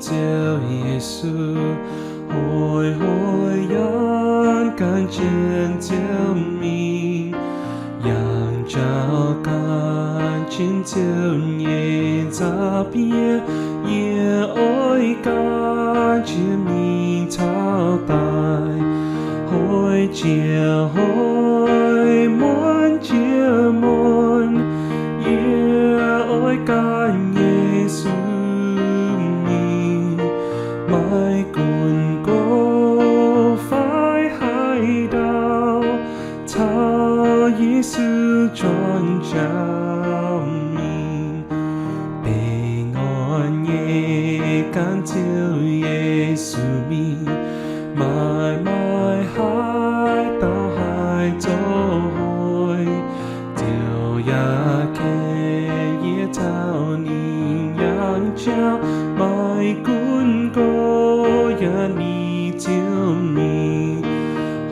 Ziouv Yesu, hoic hoic yangh gan jienv Ziouv mingh, yangh jauv gan jienv Ziouv nyei nza'bieiv. Yie oix gan jienv mingh taux daaih, hoic jiex hoic, muonz jiex muonz, yie oix gan Yesu mingh. Maiv gunv gox fai haaix dauh, caux Yesu juangc jauv mingh. Dingc orn nyei gan Ziouv Yesu mingh. Maaih maaih haaix dauh haih zoux hoic, Ziouv yaac ken. Yie caux ninh yangh jauv, maiv gunv gox yaac ni Ziouv mingh.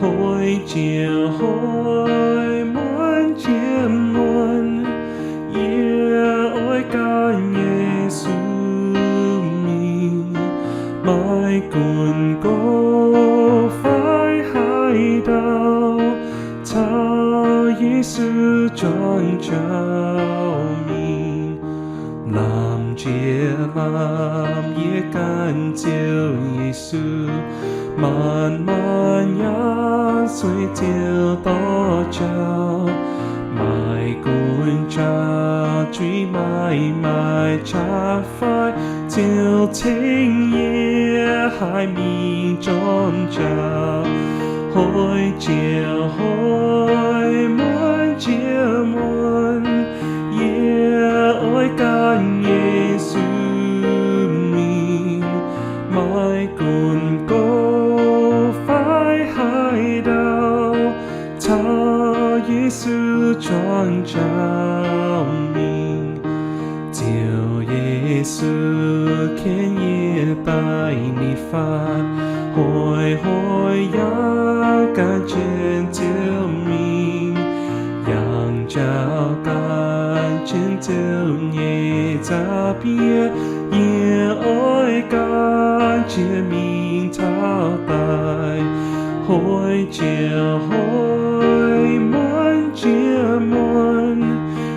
Hoic jiex hoic, muonz jiex muonz, yie oix gan Yesu mingh. Maiv gunv gox fai haaix dauh, caux Yesu juangc jauv mingh. Lamh jiex lamh yie gan Ziouv Yesu, maanc maanc yaac sueih Ziouv dorh jauv. Maiv gunv jaax juiv maaih maaih qaqv fai, Ziouv ceng yie haih mingh jorm jauv. Hoic jiex hoic, muonz jiex muonz, yie oix gan Yesu mingh. Maiv gunv gox fai haaix dauh, caux Yesu juangc jauv mingh. Ziouv Yesu ken yie daaih ninh faatv, hoic hoic yangh gan jienv Ziouv mingh, yangh jauv gan jienv Ziouv nyei nza'bieiv. Yie oix gan jienv mingh taux daaih, hoic jiex hoic, muonz jiex muonz.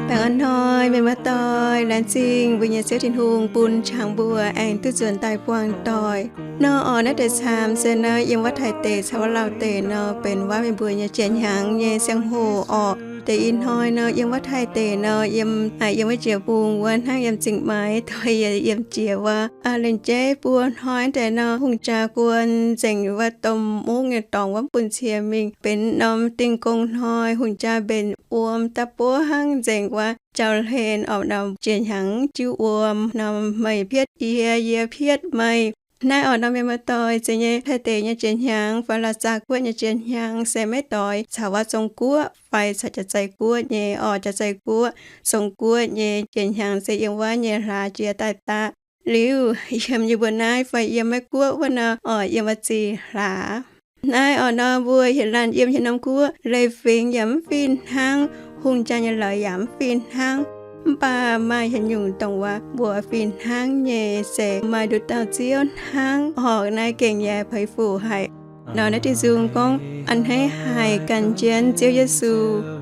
Baengh orn hnoi mienh muoz-doic, laengz zingh mbuo nyei Ziouv Tin-Hungh bun qangx mbuo aengx duqv nzuonx daaih buangh doic. Nor oix naaiv deix camv se nor yiem wuov Taiv deic caux wuov Laauv deic nor benx waac mienh mbuo nyei jiex hnyangx nyei ziangh hoc orqc. Deix ih hnoi nor yiem wuov Taiv deic nor yiem, yiem wuov jiex bung wuov hnangv yiem Zingh Maix, doix yie yiem jiex wuov Lengc Jeiv buo hnoi deix nor hungh jaa guon nzengc wuov domh mungv nyei dorngx wuov bun cie mingh benx norm dingh gong hnoi, hungh jaa mbenc wuom daaih buov hnangv nzengc wuov jauv-hlen orqc. Norm jiex hnyangx jiu wuom, norm meih pietv yie, yie pietv meih. Naaiv orqc nor mienh muoz-doic, zeiz nyei Taiv deic nyei jiex hnyangx fai Laac Zaah Guoqv nyei jiex hnyangx se maiv doix caux wuov Zong Guoqv fai caux Jaav-Zei Guoqv nyei orqc. Jaav-Zei Guoqv, Zong Guoqv nyei jiex hnyangx se yiem wuov nyei hlaax jiex daaih daqv. Liuz yiem yie mbuo naaiv fai yiem Meiv Guoqv wuov nor orqc, yiem wuov zih hlaax. Naaiv orqc nor mbuo hinc laanh yiem haaix norm guoqv, leiz-fingx yaac mv fih hnangv, hungh jaa nyei lorz yaac mv fih hnangv. Mv baac maaih haaix nyungc dongh wuov mbuo fih hnangv nyei se maaih nduqc dauh Ziouv hnangv orqc. Naaiv gengh yaac peix fuc haic. Nor naaiv Tin-Hungh gorngv, a'hneiv haic gan jienv Ziouv Yesu,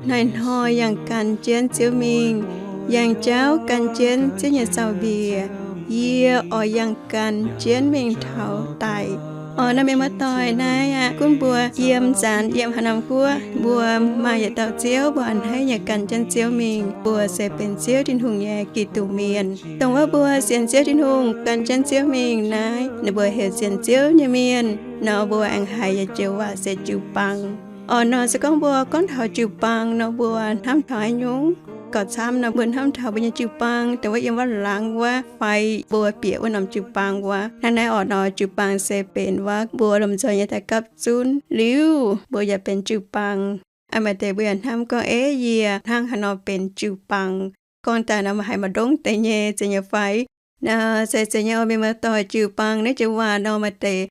hnoi-hnoi yangh gan jienv Ziouv mingh, yangh jauv gan jienv Ziouv nyei zaux-mbiec. Yie oix yangh gan jienv mingh taux daic. Orqc nor mienh muoz-doic, naaiv aqv gunv mbuo yiem zanc yiem haaix norm guoqv, mbuo maaih yietc dauh Ziouv, mbuo a'hneiv nyei gan jienv Ziouv mingh. Mbuo se benx Ziouv Tin-Hungh nyei Giduc mienh. Dongh wuov mbuo sienx Ziouv Tin-Hungh gan jienv Ziouv mingh naaiv, ninh mbuo heuc sienx Ziouv nyei mienh nor, mbuo aengx haiz yietc joux waac se jiu-baang. Orqc nor se gorngv mbuo gorngv taux jiu-baang nor, mbuo hnamv taux haaix nyungc? Gauh camv nor mbuo hnamv taux mbuo nyei jiu-baang dongh wuov yiem wuov laangz wuov fai mbuo bieqc wuov norm jiu-baang wuov. Hnangv naaiv orqc nor jiu-baang se benx wuov mbuo lomh nzoih nyei daaih gapv zunv liuz mbuo yaac benx jiu-baang. Aa, maaih deix mbuo yaac hnamv gorngv, Eix, yie hnangv haaix nor benx jiu-baang? Gorngv daaih nor maaih haiz maaih ndongc deix nyei zeiz nyei fai? Nor se zeiz nyei orqc mienh muoz-doic. Jiu-baang naaiv joux waac nor maaih deix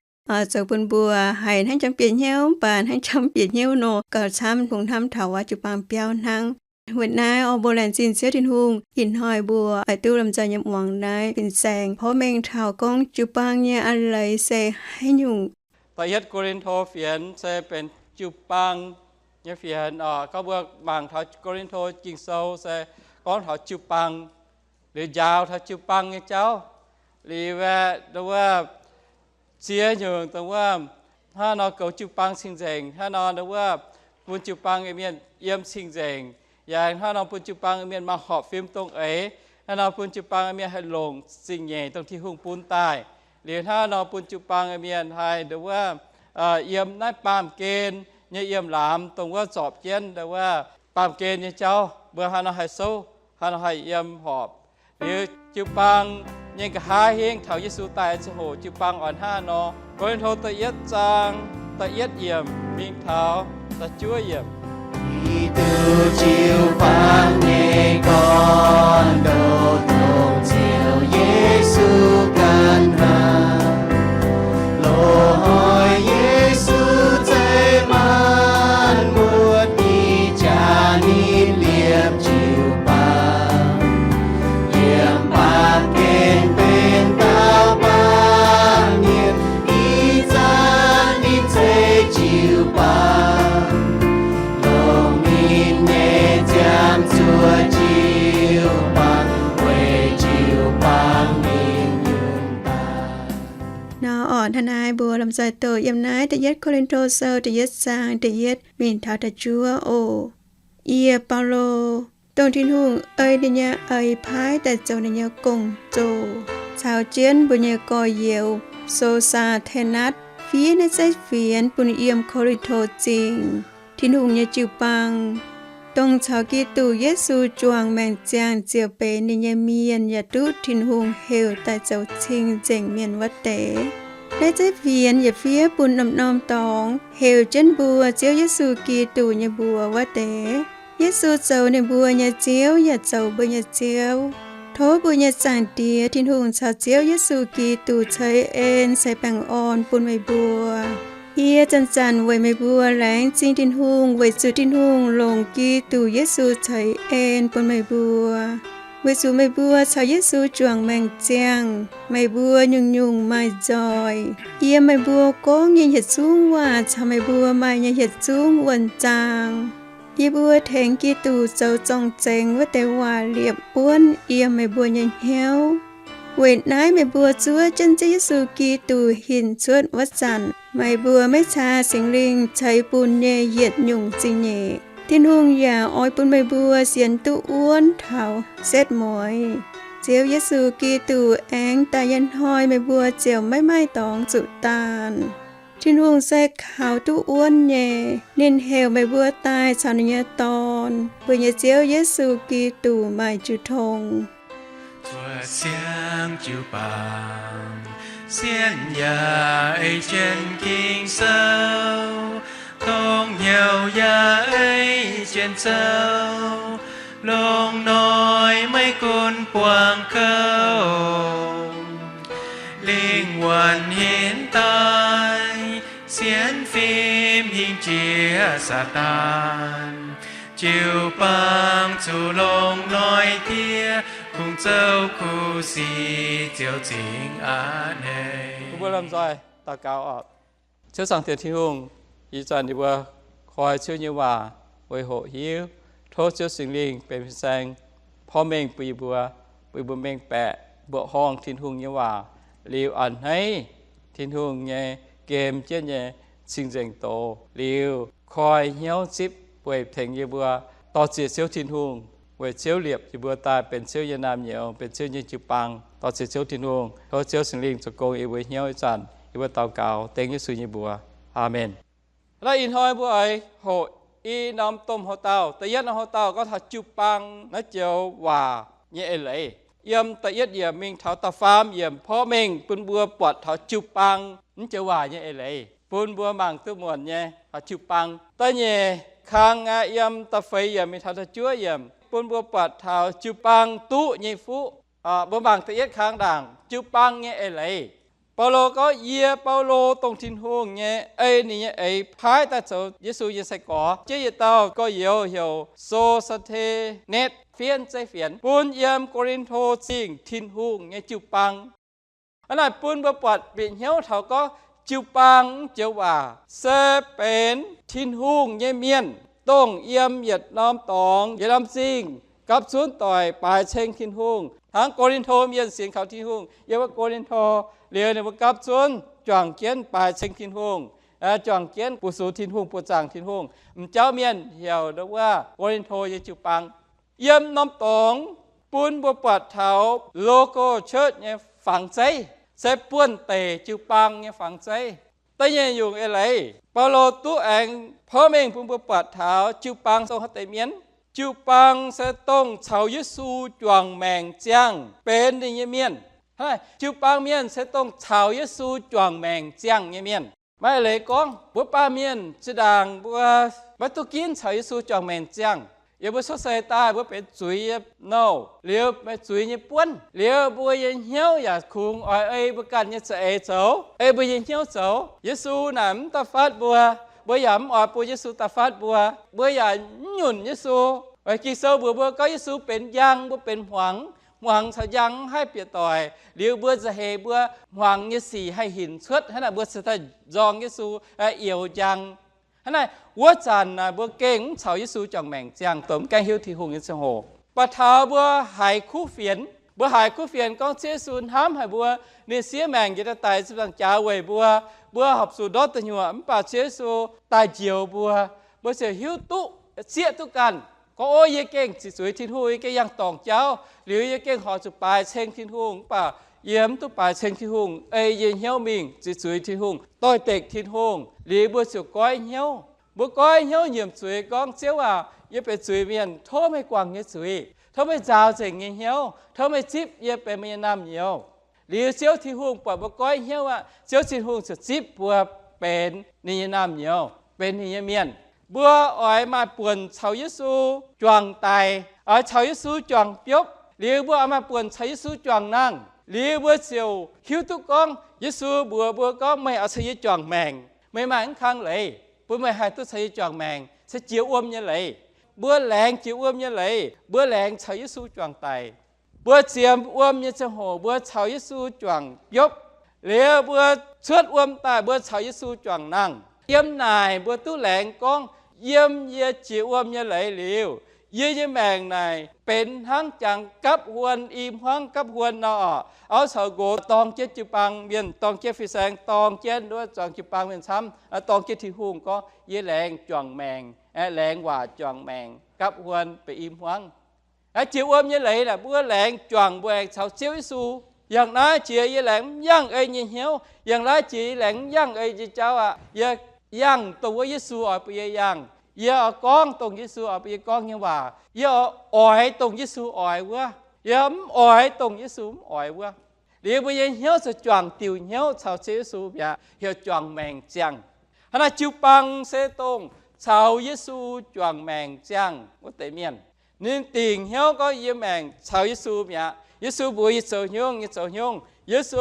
zoux bun mbuo haiz hnangv jangx bieqc hnyouv, mv baac hnangv jangx bieqc hnyouv nor gauh camv bungx hnamv taux wuov jiu-baang biauv hnangv. Weic naaiv oix mbuo laengz zingh Ziouv Tin-Hungh ih hnoi mbuo oix duqv lomh nzoih nyei muangx naaiv fin-saeng porv mengh taux gorngv jiu-baang nyei a'leiz se haaix nyungc. Da'yietv Ko^lin^to fienx se benx jiu-baang nyei fienx oc. Gorngv mbuo mangc taux Ko^lin^to Ging-Sou se gorngv taux jiu-baang, liuz njaaux taux jiu-baang nyei jauv. Liuz aeqv, ndau wuov ziex nyungc dongh wuov hnangv nor goux jiu-baang cing-nzengc, hnangv nor ndau wuov bun jiu-baang mienh yiem cing-nzengc, yaac hnangv nor bun jiu-baang mienh maaih horpc fim dongh eix, hnangv nor bun jiu-baang mienh haih longc zingh nyeic dongh Tin-Hungh bun daaih, liuz hnangv nor bun jiu-baang mienh haih ndau wuov yiem naaiv baamh gen nyei yiem laamz dongh wuov zorpc jienv ndau wuov baamh gen nyei jauv, mbuo hnangv nor haih souv, hnangv nor haih yiem horpc. Liuz jiu-baang nyei nqa'haav hingv taux Yesu daaih ziangh hoc jiu-baang oix hnangv nor. Ko^lin^to da'yietv zaang da'yietv yiemc mingh taux da'juov yiemc. Ih duqv jiu-baang nyei gorn-ndoqv dongh Ziouv Yesu ganh hnangv. Loz-hnoi Yesu zeiz maanc muotc nyei jaax ninh liepc jiu-baang, yiem baamh gen benx dauh baamh mienh. Ih zanc ninh zeiz jiu-baang, longc ninh nyei nziaamv zuov jiu-baang, weic jiu-baang ninh nyunc daaih. Nor orqc, hnangv naaiv mbuo lomh nzoih doqc yiem naaiv da'yietv Ko^lin^to Sou da'yietv zaang da'yietv mingh taux da'juov oc. Yie, Baulo, dongh Tin-Hungh ei ninh nyei eix paaiv daaih zoux ninh nyei gong-zoh, caux jienv mbuo nyei gorx-youz, So^saa^ten^natv, fiev naaiv zeiv fienx bun yiem Ko^lin^to Zingh, Tin-Hungh nyei jiu-baang, dongh caux Giduc Yesu juangc maengc ziangh ziouc benx ninh nyei mienh yaac duqv Tin-Hungh heuc daaih zoux cing-nzengc mienh wuov deix. Naaiv zeiv fienx yaac fiev bun norm-norm dorngx heuc jienv mbuo Ziouv Yesu Giduc nyei mbuox wuov deix. Yesu zoux ninh mbuo nyei Ziouv yaac zoux mbuo nyei Ziouv. Tov mbuo nyei Zaangc Diex, Tin-Hungh caux Ziouv Yesu Giduc ceix en ceix baengh orn bun meih mbuo. Yie zanc-zanc weic meih mbuo laengz zingh Tin-Hungh weic zuqc Tin-Hungh longc Giduc Yesu ceix en bun meih mbuo. Weic zuqc meih mbuo caux Yesu juangc maengc ziangh, meih mbuo nyungc-nyungc maaih nzoih. Yiem meih mbuo gorngv nyei yietc zungv waac caux meih mbuo maaih nyei yietc zungv wuonh zaang, yie mbuo tengx Giduc zoux zorng-zengx wuov deix waac liepc wuonv yiem meih mbuo nyei hnyouv. Weic naaiv meih mbuo zuov jienv Ziouv Yesu Giduc hinc cuotv wuov zanc, meih mbuo maiv caa Singx Lingh ceix bun nyei yietc nyungc zingh nyeic. Tin-Hungh yaac oix bun meih mbuo sienx duqv wuonv taux setv mueiz. Ziouv Yesu Giduc aengx daaih nyei hnoi meih mbuo ziouc maiv maaih dorngx zuqc daanh. Tin-Hungh se kaux duqv wuonv nyei. Ninh heuc meih mbuo daaih caux ninh nyei Dorn, mbuo nyei Ziouv Yesu Giduc, maaih jiu tong. Zuov siang jiu-baang, sienx yaac ei jienv Ging-Sou, dongh hnyouv yaac ei jienv zouv, longc noic maiv gunv buangh kouv, lingh wuonh hinc daaih, sienx fim hingh jiex Saadaan, jiu-baang zuqc longc noic diev, kungx zouv kuv sic ziouc zingx a'hneiv. Mbuo lomh nzoih daux gaux oc. Ziouv Zaangc Diex Tin-Hungh, ih zanc yie mbuo koi Ziouv nyei waac weic hoqc hiuv. Tov Ziouv Singx Lingh benx fin-saeng porv mengh bun yie mbuo, bun yie mbuo mengh baeqc mbuoqc horngh Tin-Hungh nyei waac, liuz a'hneiv Tin-Hungh nyei gem jienv nyei cing-nzengc doz, liuz koi hnyouv zipv weic tengx yie mbuo. Dor-ziec Ziouv Tin-Hungh weic Ziouv liepc yie mbuo daaih benx Ziouv nyei naamh nyouz, benx Ziouv nyei jiu-baang. Dor-ziec Ziouv Tin-Hungh. Tov Ziouv Singx Lingh zoux gong yie mbuo hnyouv ih zanc. Yie mbuo daux gaux dengv Yesu nyei mbuox. Aamen. Naaiv ih hnoi mbuo oix hoqc i norm domh houx-dauh. Da'yietv norm houx-dauh gorngv taux jiu-baang naaiv joux waac nyei eix leiz. Yiem da'yietv yiemc mingh taux da'faam yiemc porv mengh bun mbuo buatc taux jiu-baang naaiv joux waac nyei eix leiz, bun mbuo mangc duqv muonc nyei taux jiu-baang. Da'nyeic kang aqv, yiem da'feix yiemc mingh taux da'juov yiemc, bun mbuo buatc taux jiu-baang duqv nyei fuqv. Mbuo mangc da'yietv kang ndaangc, jiu-baang nyei eix leiz. Baulo gorngv, Yie, Baulo, dongh Tin-Hungh nyei ei ninh nyei eix paaiv daaih zoux Yesu nyei sai-gorx, jienv yietc dauh gorx-youz heuc So^so^te^netv, fienv zeiv fienx, bun yiem Ko^lin^to Zingh Tin-Hungh nyei jiu-baang. Hnangv naaic bun mbuo buatc bieqc hnyouv taux gorngv jiu-baang joux waac se benx Tin-Hungh nyei mienh, dongh yiem yietc norm dorngx, yietc norm zingh gapv zunv doic baaix ceng Tin-Hungh. Hnangv Ko^lin^to Mienh sienx kaux Tin-Hungh, yiem wuov Ko^lin^to liuz ninh mbuo gapv zunv juangc jienv baaix ceng Tin-Hungh, juangc jienv buoz-sux Tin-Hungh, buoz-zaangc Tin-Hungh. M'jauv mienh heuc wuov Ko^lin^to nyei jiu-baang. Yiem norm dorngx bun mbuo buatc taux local church nyei fangx zeiv, se buonv-deic jiu-baang nyei fangx zeiv. Da'nyeic nyungc eix leiz, Baulo duqv aengx poux mengh bun mbuo buatc taux jiu-baang dongh haaix deix mienh. Jiu-baang se dongh caux Yesu juangc maengc ziangh benx ninh nyei mienh. Jiu-baang mienh se dongh caux Yesu juangc maengc ziangh nyei mienh. Maiv leiz gorngv mbuo baamh mienh zinh ndaangc mbuo maiv duqv ginv caux Yesu juangc maengc ziangh. Yiem mbuo cuotv seix daaih mbuo benx zuiz nyei nouh liuz, meih zuiz nyei buonv liuz, mbuo nyei hnyouv yaac kungx oix ei mbuo ganh nyei za'eix zoux, ei mbuo nyei hnyouv zoux. Yesu naaic mv da'faatv mbuo, mbuo yaac mv oix bun Yesu da'faatv mbuo. Mbuo yaac mv nyunc Yesu. Weic Ging-Sou mbuox mbuo gorngv Yesu benx njang, mbuo benx hmuangx. Hmuangx caux njang mv haih bieqc doic. Liuz mbuo nza'heix mbuo hmuangx nyei sic haih hinc cuotv. Hnangv naaic mbuo cingx daaih nzorng Yesu, youx njang. Hnangv naaic wuov zanc naaic mbuo gengh mv caux Yesu juangc maengc ziangh, dongh mv gaengh hiuv Tin-Hungh nyei ziangh hoc. Mv baac taux mbuo haiz kuv fienx, mbuo haiz kuv fienx gorngv Ziouv Yesu hnamv haic mbuo, ninh siev maengc njiec daaih daic ziepc nzaangc jaax weic mbuo, mbuo horpc zuqc ndortv deic nyuoqc, mv baac Ziouv Yesu daaih njoux mbuo, mbuo ziouc hiuv duqv, zieqv duqv ganh gorngv, O, yie gengh ziqc zuiz Tin-Hungh, yie gengh yangh dorngc jauv. Liuz yie gengh horpc zuqc baaix ceng Tin-Hungh, mv baac yie mv duqv baaix ceng Tin-Hungh, ei yie nyei hnyouv mingh ziqc zuiz Tin-Hungh, doix-dekc Tin-Hungh. Liuz mbuo ziouc goiv hnyouv. Mbuo goiv hnyouv nyiemc zuiz gorngv, Ziouv aac, yie benx zuiz mienh, tov meih guangc yie nyei zuiz, tov meih nzaaux nzengc yie nyei hnyouv, tov meih zipv yie benx meih nyei naamh nyouz. Liuz Ziouv Tin-Hungh buatc mbuo goiv hnyouv aqv, Ziouv Tin-Hungh ziouc zipv mbuo benx ninh nyei naamh nyouz, benx ninh nyei mienh. Mbuo oix maaih buonc caux Yesu juangc daic, oix caux Yesu juangc biopv. Liuz mbuo oix maaih buonc caux Yesu juangc nangh. Liuz mbuo ziouc hiuv duqv gorngv, Yesu mbuox mbuo gorngv, Meih oix caux yie juangc maengc, meih maaih mv kang leiz bun meih haih duqv caux yie juangc maengc, se jiex wuom nyei leiz. Mbuo laengz jiex wuom nyei leiz, mbuo laengz caux Yesu juangc daic. Mbuo ziemx wuom nyei ziangh hoc mbuo caux Yesu juangc biopv. Liuz mbuo cuotv wuom daaih mbuo caux Yesu juangc nangh. Yiem naaic mbuo duqv laengz gorngv, Yiem yie jiex wuom nyei leiz liuz, yie nyei maengc naaic benx hnangv jangx gapv huon i hmuangv gapv huon nor, auv caux nqox dorng jienv jiu-baang mienh, dorng jienv fin-saeng, dorng jienv wuov zuangx jiu-baang mienh camv, dorng jienv Tin-Hungh gorngv, Yie laengz juangc maengc, laengz waac juangc maengc, gapv huon benx i hmuangv. Aa, jiex wuom nyei leiz naaic mbuo laengz juangc mbuo aengx caux Ziouv Yesu. Yangh naaiv jiex yie laengz mv yangh ei nyei hnyouv. Yangh naaiv jiex yie laengz mv yangh ei nyei jauv aqv. Yie yangh dongh wuov Yesu oix bun yie yangh. Yie oix gorngv dongh Yesu oix bun yie gorngv nyei waac. Yie oix oix dongh Yesu oix wuov. Yie mv oix dongh Yesu mv oix wuov. Liuz mbuo nyei hnyouv ziouc juangc diuc hnyouv caux Ziouv Yesu mi'aqv, heuc juangc maengc ziangh. Hnangv naaiv jiu-baang se dongh caux Yesu juangc maengc ziangh wuov deix mienh. Ninh dingc hnyouv gorngv yie maengc caux Yesu mi'aqv. Yesu mbuox yie zoux hnyungv, yie zoux hnyungv. Yesu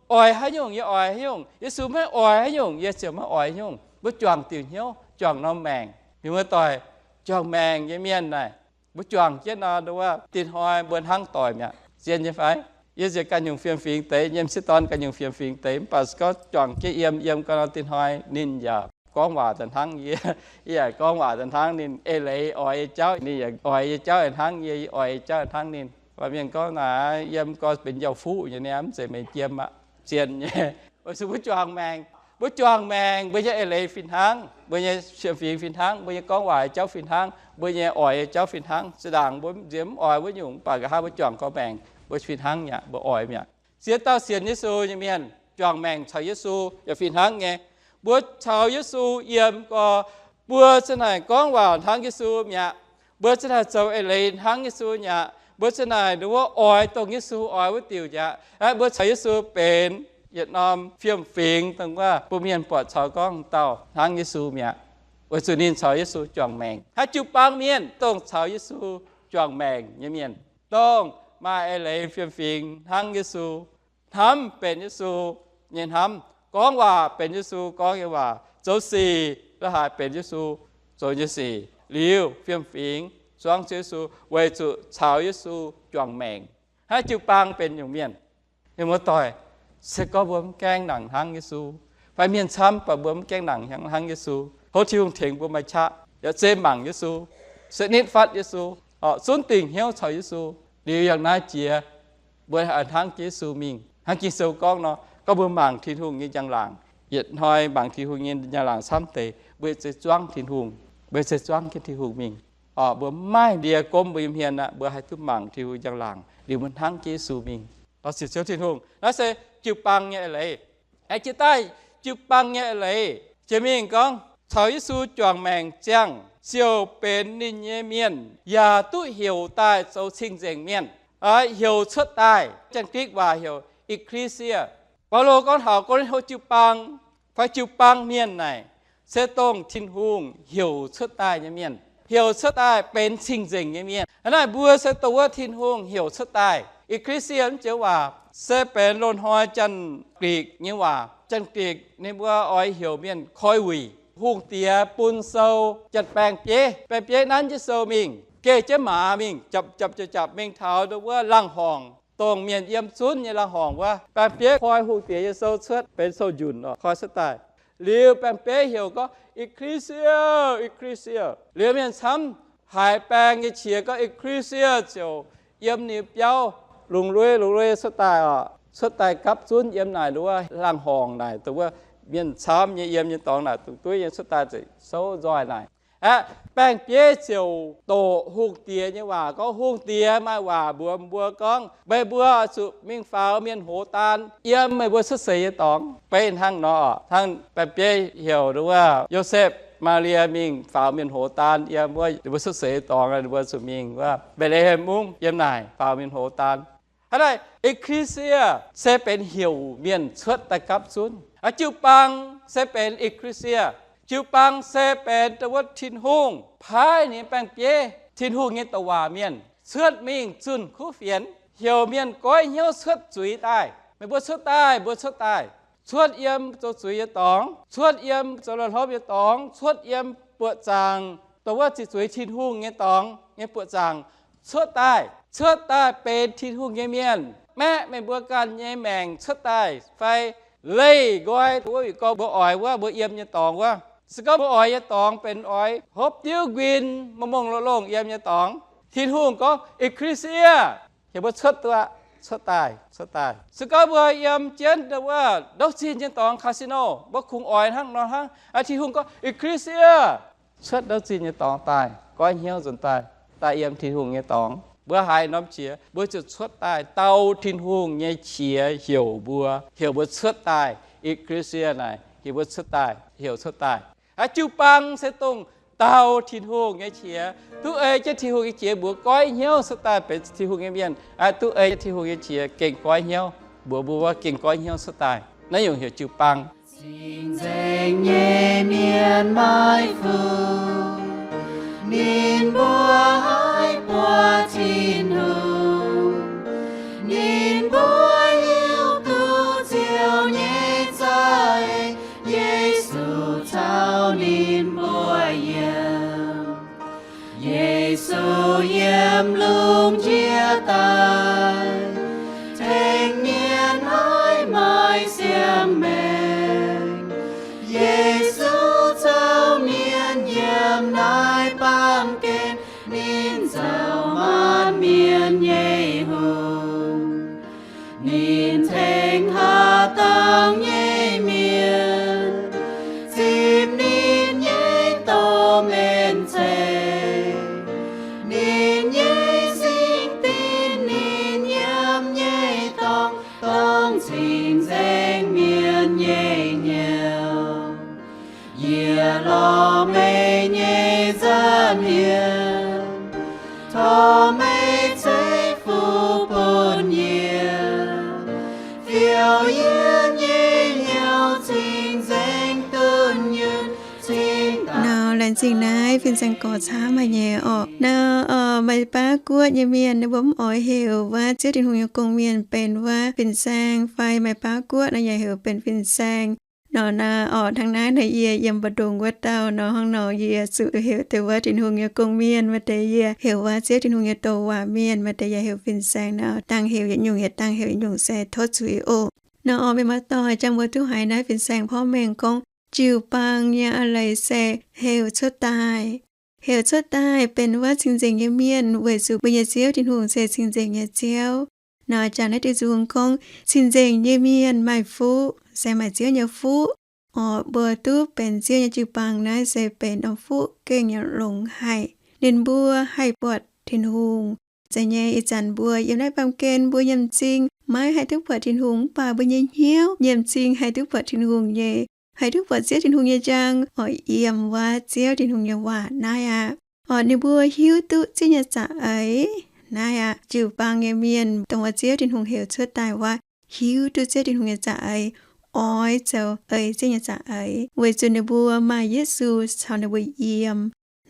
oix haaix nyungc, yie oix haaix nyungc. Yesu maiv oix haaix nyungc, yie ziouc maiv oix haaix nyungc. Mbuo juangc diuc hnyouv, juangc norm maengc. Mienh muoz-doic, juangc maengc nyei mienh naaic, mbuo juangc jienv nor, wuov dinh hnoi mbuo hnangv doic mi'aqv. Zien nyei fai? Yie nziex ganh nyungc fiem-fingx deix, yiem sieqv dorn ganh nyungc fiem-fingx deix, mv baac se gorngv juangc jienv yiem, yiem gau nor dinh hnoi ninh yaac gorngv waac daaih hnangv yie, yie yaac gorngv waac daaih hnangv ninh. Eix leiz oix nyei jauv ninh yaac oix nyei jauv hnangv yie, yie oix nyei jauv hnangv ninh. Mienh gorngv naaic, yiem gau benx yauh fuqv nyei, mv zeiz meih jiem aqv. Zien nyei. Weic zuqc mbuo juangc maengc, mbuo juangc maengc, mbuo nyei eix leiz fih hnangv, mbuo nyei fiem-fingx fih hnangv, mbuo nyei gorngv waac nyei jauv fih hnangv, mbuo nyei oix nyei jauv fih hnangv. Zinh ndaangc mbuo nziex mv oix wuov nyungc, mv baac nqa'haav mbuo juangc gau maengc, mbuo fih hnangv mi'aqv, mbuo oix mi'aqv. Ziex dauh sienx Yesu nyei mienh juangc maengc caux Yesu yaac fih hnangv nyei. Mbuo caux Yesu yiem gau, mbuo za'naaic gorngv waac hnangv Yesu mi'aqv. Mbuo za'naaic zoux eix leiz hnangv Yesu mi'aqv. Mbuo za'naaic nduov oix dongh Yesu oix wuov diuc mi'aqv. Mbuo caux Yesu benx yietc norm fiem-fingx, dongh wuov bun mienh buatc caux gorngv dauh hnangv Yesu mi'aqv. Weic zuqc ninh caux Yesu juangc maengc. Haaix jiu-baang mienh dongh caux Yesu juangc maengc nyei mienh, dongh maaih eix leiz fiem-fingx hnangv Yesu, hnamv benx Yesu, nyei hnamv. Gorngv waac benx Yesu gorngv nyei waac, zoux sic la'haaix benx Yesu zoux nyei sic. Liuz fiem-fingx zuangv Ziouv Yesu weic zuqc caux Yesu juangc maengc. Hnangv jiu-baang benx nyungc mienh, mienh muoz-doic, se gorngv mbuo mv gaengh nangc hnangv Yesu, fai mienh camv baac mbuo mv gaengh nangc hnangv Yesu, tov Tin-Hungh tengx mbuo maaih qaqv yaac zeiz mangc Yesu, se nitv fatv Yesu, zunv dingc hnyouv caux Yesu. Liuz yangh naaiv jiex mbuo hnangv Yesu mingh. Hnangv Ging-Sou gorngv nor, gorngv mbuo mangc Tin-Hungh nyei njang-laangc, yietc hnoi mangc Tin-Hungh nyei njang-laangc camv deix, mbuo zeiz zuangv Tin-Hungh, mbuo zeiz zuangv jienv Tin-Hungh mingh. Mbuo mv maaih ndie gomv mbuo nyei hmien aqv, mbuo haih duqv mangc Tin-Hungh njang-laangc liuz mbuo hnangv Yesu mingh. Lorz sic Ziouv Tin-Hungh. Naaiv se jiu-baang nyei eix leiz. Aengx jiex daaih jiu-baang nyei eix leiz jiex mingh gorngv, caux Yesu juangc maengc ziangh ziouc benx ninh nyei mienh, yaac duqv heuc daaih zoux cing-nzengc mienh, heuc cuotv daaih. Janx-Gikc waac heuc ekklesia. Baulo gorngv taux Ko^lin^to jiu-baang fai jiu-baang mienh naaic, se dongh Tin-Hungh heuc cuotv daaih nyei mienh, heuc cuotv daaih benx cing-nzengc nyei mienh. Hnangv naaic mbuo se dongh wuov Tin-Hungh heuc cuotv daaih. Ekklesia mv joux waac se benx loz-hnoi Janx-Gikc nyei waac. Janx-Gikc ninh mbuo oix heuc mienh koi wuic. Hungh Diex bun sou, janx-baeng-bieiv, baeng-bieiv nanv jienv sou mingh, geh jienv maaz mingh, japc japc japc japc mingh taux ndongc wuov laangh horngc, dongh mienh yiem zunv nyei laangh horngc wuov. Baeng-bieiv koi Hungh Diex nyei sou cuotv, benx sou njunc oc, koi cuotv daaih. Liuz baeng-bieiv heuc gorngv, Ekklesia, ekklesia. Liuz mienh camv haiz baeng nyei qiex gorngv ekklesia ziouc yiem ninh biauv lungz lui lungz lui cuotv daaih oc. Cuotv daaih gapv zunv yiem naaic ndongc wuov laangh horngc naaic, dongh wuov mienh camv nyei yiem nyei dorngx naaic, dongh dueiv nyei cuotv daaih ziouc souv nzoih naaic. Aqv, baeng-bieiv ziouc doqc Hungh Diex nyei waac gorngv, Hungh Diex maaih waac mbuox mbuo gorngv, meih mbuo oix zuqc mingh faaux mienh hoz daan yiem meih mbuo cuotv seix nyei dorngx. Beiv hnangv nor, hnangv baeng-bieiv heuc ndongc wuov Yosepv, Maa^lie mingh faaux mienh hoz daan yiem wuov ninh mbuo cuotv seix nyei dorngx, ninh mbuo zuqc mingh wuov Mbetc^le^hem Mungv yiem naaic faaux mienh hoz daan. Hnangv naaic, ekklesia se benx heuc mienh cuotv daaih gapv zunv. Jiu-baang se benx ekklesia. Jiu-baang se benx dongh wuov Tin-Hungh paaiv ninh baeng-bieiv, Tin-Hungh nyei douc waac mienh, cuotv mingh zunh kuv fienx, heuc mienh goiv hnyouv cuotv zuiz daaih. Meih mbuo cuotv daaih, mbuo cuotv daaih. Cuotv yiem zoux zuiz nyei dorngx, cuotv yiem zoux la'hlopv nyei dorngx, cuotv yiem buoqc zaangc, dongh wuov ziqc zuiz Tin-Hungh nyei dorngx nyei buoqc zaangc cuotv daaih. Cuotv daaih benx Tin-Hungh nyei mienh. Maeqv meih mbuo ganh nyei maengc cuotv daaih fai leih nqoi dongh wuov, gorngv mbuo oix wuov, mbuo yiem nyei dorngx wuov. Se gorngv mbuo oix nyei dorngx benx oix hopv diuv nquin, mongh mongh longh longh yiem nyei dorngx, Tin-Hungh gorngv, Ekklesia, heuc mbuo cuotv duqv aqv, cuotv daaih, cuotv daaih. Se gorngv mbuo yiem jienv wuov ndouv zinh nyei dorngx, casino, mbuo kungx oix hnangv nor hnangv. Tin-Hungh gorngv, Ekklesia, cuotv ndouv zinh nyei dorngx daaih, goiv hnyouv nzuonx daaih, daaih yiem Tin-Hungh nyei dorngx. Mbuo haaix norm qiex mbuo ziouc cuotv daaih, dau Tin-Hungh nyei qiex heuc mbuo, heuc mbuo cuotv daaih. Ekklesia naaic heuc mbuo cuotv daaih, heuc cuotv daaih. Aa, jiu-baang se dongh dau Tin-Hungh nyei qiex, duqv ei jienv Tin-Hungh nyei qiex mbuox goiv hnyouv cuotv daaih benx Tin-Hungh nyei mienh. Aa, duqv ei jienv Tin-Hungh nyei qiex gengh goiv hnyouv mbuox mbuo, mbuo gengh goiv hnyouv cuotv daaih. Naaiv nyungc heuc jiu-baang. Cing-nzengc nyei mienh maiv fungc, ninh mbuo haih buatc Tin-Hungh. Ninh mbuo hiuv duqv Ziouv nyei za'eix, Yesu caux ninh mbuo yiem. Yesu yiem lungh ndiev daaih, tengx mienh maiv maaih siang-maengc. Yesu caux mienh yiem naaiv baamh gen, ninh zoux maanc mienh nyei hungh. Ninh tengx haaix dangh nyei mienh zipc ninh nyei domh en ceix. Ninh nyei singx dinc, ninh yiem nyei dorngx, dongh cing-nzengc mienh nyei hnyouv. Yie lorz meih nyei nza'hmien, tov meih ceix fuqv bun yie, fiou yie nyei hnyouv cing-nzengc dunh yunh cingx daaih. Laengz zingh naaiv fin-saeng gorx camv haic nyei orqc. Naaiv, orqc, maaih baav guoqv nyei mienh ninh mbuo mv oix heuc wuov Ziouv Tin-Hungh nyei gong-mienh benx wuov fin-saeng fai maaih baav guoqv nor yaac heuc benx fin-saeng. Nor naaiv, orqc, hnangv naaiv nor yie yiem mbu'ndongx wuov dauh nor, hnangv nor yie zuqc heuc deix wuov Tin-Hungh nyei gong-mienh, maaih deix yie heuc wuov Ziouv Tin-Hungh nyei douc waac mienh, maaih deix yaac heuc fin-saeng nor, dangh heuc yietc nyungc, yietc dangh heuc yietc nyungc se tov zuiz oc. Nor orqc, mienh muoz-doic, jangx mbuo duqv haiz naaiv fin-saeng porv mengh gorngv jiu-baang nyei a'leiz se heuc cuotv daaih. Heuc cuotv daaih benx wuov cing-nzengc nyei mienh, weic zuqc mbuo nyei Ziouv Tin-Hungh se cing-nzengc nyei Ziouv. Nor jangx naaiv diuh nzung gorngv cing-nzengc nyei mienh maaih fuqv, se maaih Ziouv nyei fuqv. Orqc, mbuo duqv benx Ziouv nyei jiu-baang naaiv se benx norm fuqv gengh nyei longx haic. Ninh mbuo haih buatc Tin-Hungh. Zeiz nyei, ih zanc mbuo yiem naaiv baamh gen mbuo nyiemc zingh maiv haih duqv buatc Tin-Hungh, mv baac mbuo nyei hnyouv nyiemc zingh haih duqv buatc Tin-Hungh nyei, haih duqv buatc Ziouv Tin-Hungh nyei njang, oix yiem wuov Ziouv Tin-Hungh nyei waac naaiv aqv. Orqc, ninh mbuo hiuv duqv Ziouv nyei za'eix naaiv aqv. Jiu-baang nyei mienh dongh wuov Ziouv Tin-Hungh heuc cuotv daaih wuov, hiuv duqv Ziouv Tin-Hungh nyei za'eix, oix zoux eix Ziouv nyei za'eix, weic zuqc ninh mbuo maaih Yesu caux ninh mbuo yiem.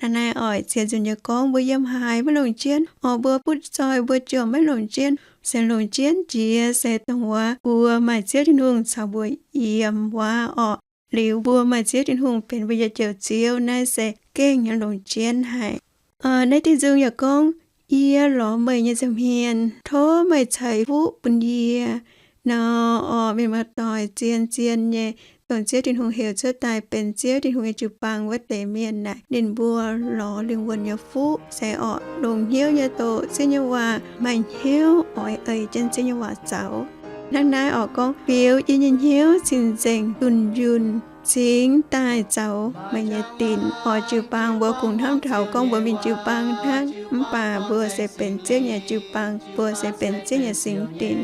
Hnangv naaiv oix ziex nzunc nyei gorngv mbuo yiem haaix maiv longc jienv, orqc, mbuo butv zoih mbuo jomc maiv longc jienv, se longc jienv jiex se dongh wuov mbuo maaih Ziouv Tin-Hungh caux mbuo yiem wuov orqc. Liuz mbuo maaih Ziouv Tin-Hungh benx mbuo nyei Njoux Ziouv, naaiv se gengh nyei longc jienv haic. Naaiv diuh nzung yaac gorngv, yie lorz meih nyei nza'hmien, tov meih ceix fuqv bun yie. Nor orqc, mienh muoz-doic, zien-zien nyei, dongh Ziouv Tin-Hungh heuc cuotv daaih benx Ziouv Tin-Hungh nyei jiu-baang wuov deix mienh naaic, ninh mbuo lorz lingh wuonh nyei fuqv, se orqc, longc hnyouv nyei doqc Ziouv nyei waac, maaih hnyouv oix eix jienv Ziouv nyei waac zoux. Hnangv naaiv orqc gorngv, bioux yie nyei hnyouv cing-nzengc dunh yunh, cingx daaih zoux meih nyei dinc. Orqc, jiu-baang mbuo kungx hnamv taux gorngv mbuo mingh jiu-baang hnangv, mv baac mbuo se benx Ziouv nyei jiu-baang, mbuo se benx Ziouv nyei singx dinc.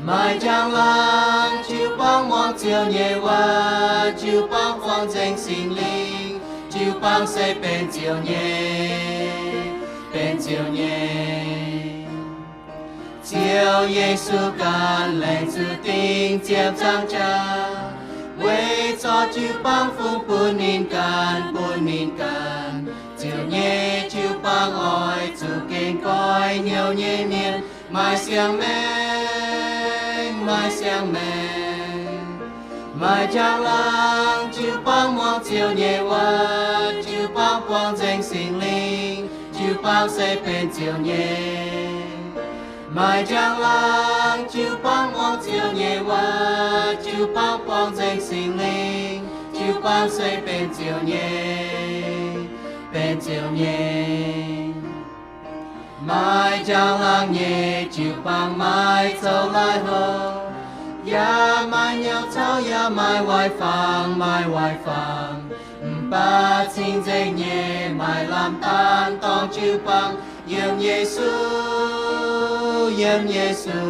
Maaih njang-laangc jiu-baang muangx Ziouv nyei waac, jiu-baang buangh nzengc Singx Lingh, jiu-baang se benx Ziouv nyei, benx Ziouv nyei. Ziouv Yesu ganh laengz zingh dingc ziepc nzaangc jaax, weic zorqv jiu-baang fungx bun ninh ganh, bun ninh ganh. Ziouv nyei jiu-baang oix zuqc gengh goiv hnyouv nyei mienh. Maaih siang-maengc, maaih siang-maengc. Maaih njang-laangc jiu-baang muangx Ziouv nyei waac, jiu-baang buangh nzengc Singx Lingh, jiu-baang se benx Ziouv nyei. Maaih njang-laangc jiu-baang muangx Ziouv nyei waac, jiu-baang buangh nzengc Singx Lingh, jiu-baang se benx Ziouv nyei, benx Ziouv nyei. Maaih njang-laangc nyei jiu-baang maiv zoux laih hoc, yaac maaih nyouh cauv, yaac maaih waaic fangx, maaih waaic fangx. Mv baac cing-nzengc nyei maaih lamh daanh dorngh jiu-baang yiem Yesu, yiem Yesu.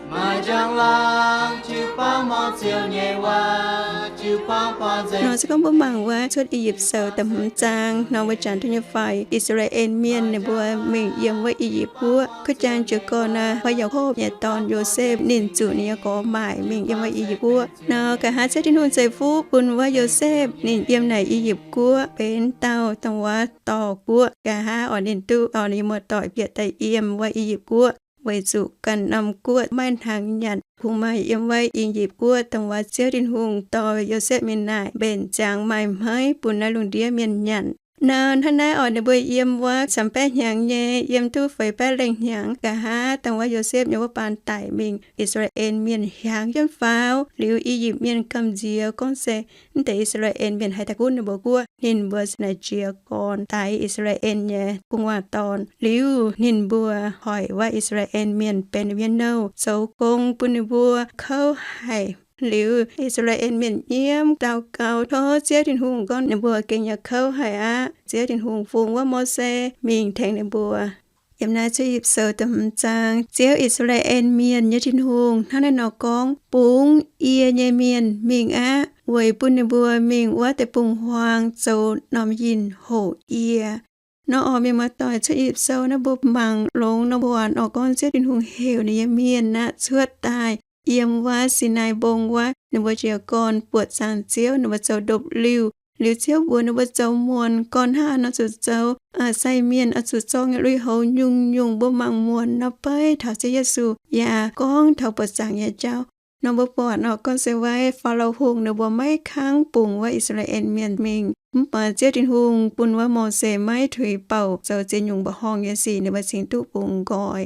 Maaih njang-laangc jiu-baang muangx Ziouv nyei waac, jiu-baang buangh nzengc. Nor se gorngv mbuo mangc wuov Cuotv I^yipv Sou da'hmz zaang nor, mbuo janx duqv nyei fai I^saa^laa^en Mienh ninh mbuo mingh yiem wuov I^yipv Guoqv. Kuv jaang jiez gorn naaic, wuov Yaakopv nyei dorn Yosepv ninh zuqc ninh nyei gorx maaic mingh yiem wuov I^yipv Guoqv. Nor nqa'haav Ziouv Tin-Hungh ceix fuqv bun wuov Yosepv ninh yiem naaic I^yipv Guoqv benx dauh dongh wuov dorh guoqv. Nqa'haav oix ninh duqv dorh ninh nyei muoz-doic bieqc daaih yiem wuov I^yipv Guoqv, weic zuqc ganh norm guoqv maiv hnangv nyanc. Kungx maaih yiem wuov I^yipv Guoqv dongh wuov Ziouv Tin-Hungh dorh Yosepv mingh naaic mbenc ziangx maaih hmeiv bun naaiv lungh ndiev mienh nyanc. Nor hnangv naaiv oc, ninh mbuo yiem wuov camv-baeqv hnyangx nyei, yiem duqv feix baeqv lengh hnyangx, nqa'haav dongh wuov Yosepv nyei wuov baan daic mingh, I^saa^laa^en Mienh hiaangx jienv faaux. Liuz I^yipv Mienh gamh nziex gorngv se mv deix I^saa^laa^en Mienh haih daaih gunv ninh mbuo guoqv. Ninh mbuo naaic jiez gorn daix I^saa^laa^en nyei gu'nguaaz dorn. Liuz ninh mbuo hoic wuov I^saa^laa^en Mienh benx ninh mbuo nyei nouh, zoux gong bun ninh mbuo kouv haic. Liuz I^saa^laa^en Mienh nyiemv daux gaux tov Ziouv Tin-Hungh gorngv ninh mbuo gengh nyei kouv haic aqv. Ziouv Tin-Hungh fungx wuov Mose mingh tengx ninh mbuo. Yiem naaiv Cuotv I^yipv Sou da'hmz zaang, Ziouv, I^saa^laa^en Mienh nyei Tin-Hungh, hnangv naaiv nor gorngv, Bungx yie nyei mienh mingh aqv, weic bun ninh mbuo mingh wuov deic-bung-huaang zoux norm yinh hoqc yie. Nor oix mienh muoz-doic, Cuotv I^yipv Sou naaiv mbuo mangc longx nor, mbuo oix gorngv Ziouv Tin-Hungh heuc ninh nyei mienh aqv cuotv daaih yiem wuov Sinaai Mbong wuov, ninh mbuo jiez gorn buoqc zaangc Ziouv, ninh mbuo zoux ndopv-liuh. Liuz Ziouv mbuox ninh mbuo zoux muonc, gorn-hnangv nor zuqc zoux. Sai mienh oix zuqc zorng nyei lui-houx nyungc-nyungc mbuo mangc muonc nor beiv taux Ziouv Yesu yaac gorngv taux buoqc zaangc nyei jauv. Nor mbuo buatc nor gorngv se wuov Faalo Hungh ninh mbuo maiv kangv bungx wuov I^saa^laa^en Mienh mingh. Mv baac Ziouv Tin-Hungh bun wuov Mose maiv tuix bouc zoux ziex nyungc mba'hmz horngh nyei sic ninh mbuo cingx duqv bungx nqoi.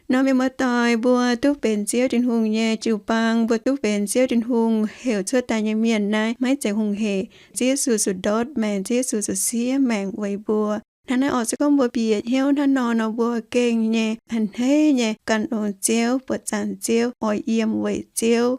Nor mienh muoz-doic, mbuo duqv benx Ziouv Tin-Hungh nyei jiu-baang, mbuo duqv benx Ziouv Tin-Hungh heuc cuotv daaih nyei mienh naaiv maiv zeiz hungh hec. Ziouv Yesu zuqc ndortv maengc, Ziouv Yesu zuqc siev maengc weic mbuo. Hnangv naaiv oc, se gorngv mbuo bieqc hnyouv hnangv nor nor, mbuo gengh nyei a'hneiv nyei gan longx Ziouv, buoqc zaangc Ziouv, oix yiem weic Ziouv.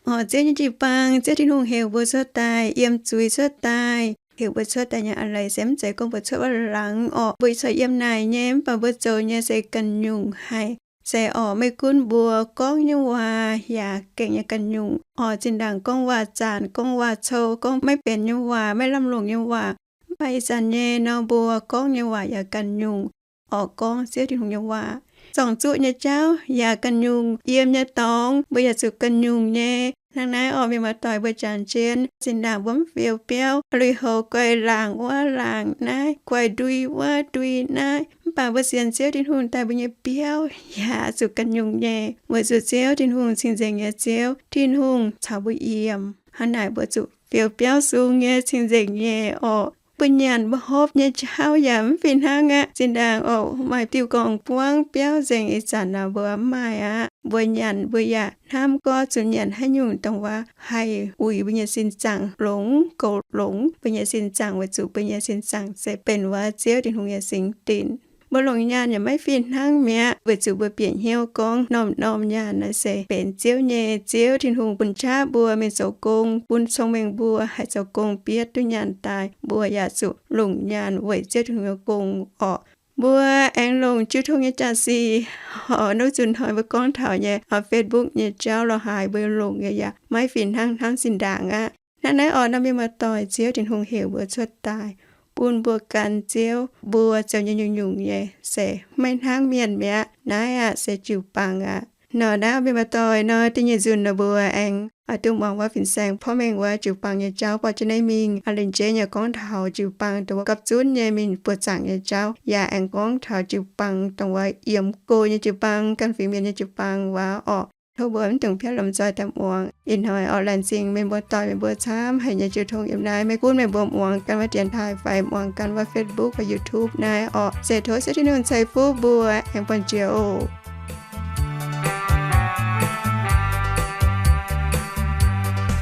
Oc, Ziouv nyei jiu-baang, Ziouv Tin-Hungh heuc mbuo cuotv daaih, yiem zuiz cuotv daaih, heuc mbuo cuotv daaih nyei a'leiz se mv zeiz gorngv mbuo cuotv wuov laangz oc. Mbuo corc yiem naaic nyei, mv baac mbuo zoux nyei se ganh nyungc haic. Se oc, maiv gunv mbuo gorngv nyei waac yaac gengh nyei ganh nyungc. Oc, zinh ndaangc gorngv waac-zanc, gorngv waac-cou, gorngv maiv benx nyei waac, maiv lamh longc nyei waac. Mv baac ih zanc nyei nor mbuo gorngv nyei waac yaac ganh nyungc. Oc, gorngv Ziouv Tin-Hungh nyei waac. Zorng-zuqv nyei jauv yaac ganh nyungc. Yiem nyei dorngx mbuo yaac zuqc ganh nyungc nyei. Hnangv naaiv oc, mienh muoz-doic, mbuo jangx jienv zinh ndaangc mbuo mv fiou biauv, lui-houx guaix laangc wuov laangc naaiv, guaix ndui wuov ndui naaiv. Mv baac mbuo sienx Ziouv Tin-Hungh daaih, mbuo nyei biauv yaac zuqc ganh nyungc nyei, weic zuqc Ziouv Tin-Hungh cing-nzengc nyei Ziouv. Tin-Hungh caux mbuo yiem. Hnangv naaic mbuo zuqc fiou biauv sung nyei, cing-nzengc nyei oc. Mbuo nyanc mbuo hopv nyei jauv yaac mv fih hnangv aqv. Zinh ndaangc oc, maaih diuh gorngv-buangv biauv nzengc, ih zanc naaic mbuo mv maaih aqv. Mbuo nyanc mbuo yaac hnamv gorngv zuqc nyanc haaix nyungc dongh wuov haih uix mbuo nyei sin zaangc longx, goux longx mbuo nyei sin zaangc, weic zuqc mbuo nyei sin zaangc se benx wuov Ziouv Tin-Hungh nyei singx dinc. Mbuo longc nyaanh yaac maiv fih hnangv mi'aqv, weic zuqc mbuo bieqc hnyouv gorngv norm-norm nyaanh naaiv se benx Ziouv nyei. Ziouv Tin-Hungh bun qaqv mbuo mingh zoux gong, bun cong-mengh mbuo haih zoux gong bietv duqv nyaanh daaih. Mbuo yaac zuqc longc nyaanh weic Ziouv Tin-Hungh nyei gong orqc. Mbuo aengx longc jiu tong nyei jaax-sic, horc nuv zunh hnoi mbuo gorngv taux nyei Facebook nyei jauv lorqc, haaix mbuo longc nyei yaac maiv fih hnangv hnangv zinh ndaangc aqv. Hnangv naaiv orqc, nor mienh muoz-doic, Ziouv Tin-Hungh heuc mbuo cuotv daaih, bun mbuo gan Ziouv, mbuo zoux nyei nyungc-nyungc nyei se maiv hnangv mienh mi'aqv. Naaiv aqv se jiu-baang aqv. Nor naaiv mienh muoz-doic, nor da'nyeic nzunc nor mbuo aengx oix duqv muangx wuov fin-saeng porv mengh wuov jiu-baang nyei jauv. Borqv jienv naaiv mingh, a'linc jeiv nyei gorngv taux jiu-baang dongh wuov gapv zunv nyei mingh buoqc zaangc nyei jauv, yaac aengx gorngv taux jiu-baang dongh wuov yiem go nyei jiu-baang, ganh fingx mienh nyei jiu-baang wuov orqc. Tov mbuo mv dungx piatv lomh nzoih daaih muangx. Ih hnoi orqc, laengz zingh meih mbuo doic meih mbuo camv haic nyei jiu tong yiem naaiv. Maiv gunv meih mbuo muangx ganh wuov dienx taaih fai muangx ganh wuov Facebook fai YouTube naaiv orqc, se tov Ziouv Tin-Hungh ceix fuqv mbuo aengx buangh jiex oc.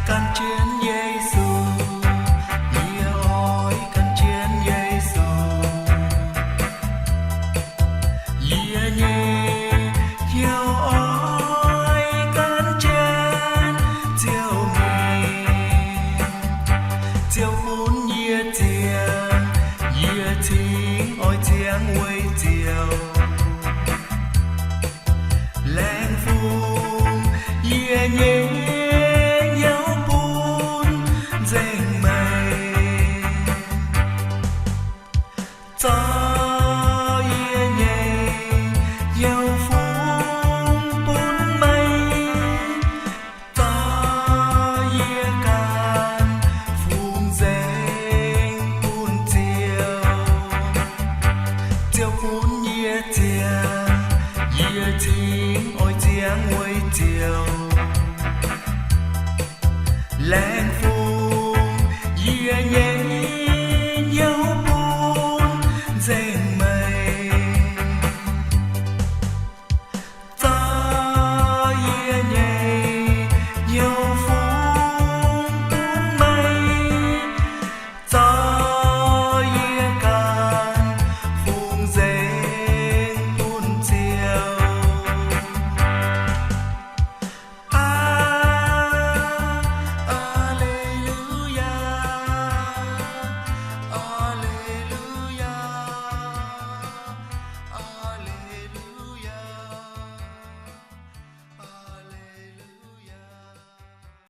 Gan jienv Yesu, yie oix gan jienv Yesu. Yie nyei hnyouv oix gan jienv Ziouv mingh. Ziouv gunv yie ziangx, yie cingx oix ziangx weic Ziouv. Laengz fungx yie nyei hnyouv bun nzengc meih. Zorqv yie nyei hnyouv fungx bun meih. Zorqv yie ganh fungx nzengc bun Ziouv. Ziouv gunv yie ziangx, yie cingx oix ziangx weic Ziouv. Laengz fungx yie nyei